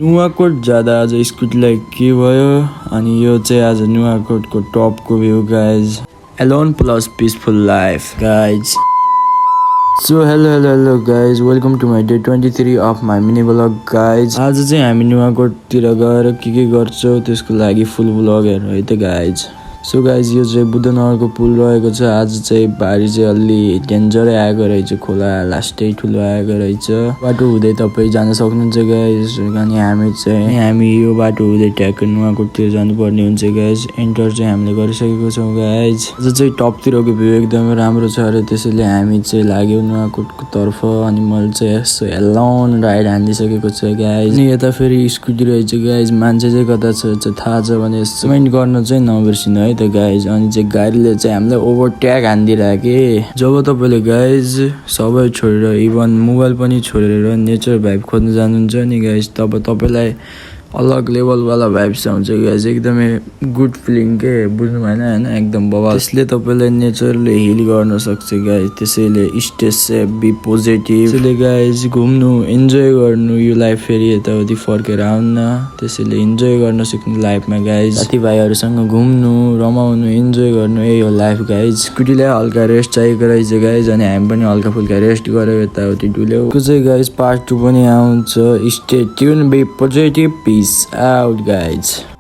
नुवाकोट जाँदा आज स्कुटीलाई के भयो अनि यो चाहिँ आज नुवाकोटको टपको view guys alone plus peaceful life guys so hello guys welcome to my day 23 of my mini blog guys आज चाहिँ हामी नुवाकोटतिर गएर के गर्छौँ त्यसको लागि फुल ब्लग हेर्नु है त गाइज सो गाइज यो चाहिँ बुद्धनगरको पुल रहेको छ आज चाहिँ भारी चाहिँ अलि डेन्जरै आएको रहेछ खोला लास्टै ठुलो आएको रहेछ बाटो हुँदै तपाईँ जान सक्नुहुन्छ गाइज अनि हामी यो बाटो हुँदै ट्याक्क नुवाकोटतिर जानुपर्ने हुन्छ गाइज एन्टर चाहिँ हामीले गरिसकेको छौँ गाइज आज चाहिँ टपतिरको भ्यू एकदमै राम्रो छ अरे त्यसैले हामी चाहिँ लाग्यौँ नुवाकोटको तर्फ अनि मैले चाहिँ यसो एलोन राइड हानिदिइसकेको छ गाइज अनि यता फेरि स्कुटी रहेछ गाइज मान्छे चाहिँ कता छ थाहा छ भने कमेन्ट गर्न चाहिँ नबिर्सिनु है त गाइज अनि चाहिँ गाडीले चाहिँ हामीलाई ओभरट्याक हानिदिइराखे जब तपाईँले गाइज सबै छोडेर इभन मोबाइल पनि छोडेर नेचर भाइब खोज्न जानुहुन्छ नि गाइज तब तपाईँलाई अलग लेभलवाला भाइब्स आउँछ गाइज एकदमै गुड फिलिङ के बुझ्नु भएन होइन एकदम बवाल त्यसले तपाईँलाई नेचरले हिल गर्न सक्छ गाइज त्यसैले स्टे सेफ बी पोजिटिभ त्यसैले गाइज घुम्नु इन्जोय गर्नु यो लाइफ फेरि यताउति फर्केर आउन्न त्यसैले इन्जोय गर्न सिक्नु लाइफमा गाइज साथीभाइहरूसँग घुम्नु रमाउनु इन्जोय गर्नु यही हो लाइफ गाइज स्कुटीलाई हल्का रेस्ट चाहिएको रहेछ गाइज अनि हामी पनि हल्का फुल्का रेस्ट गरेर यताउति डुल्यौँ चाहिँ गाइज पार्ट 2 पनि आउँछ stay tune be positive Peace out, guys.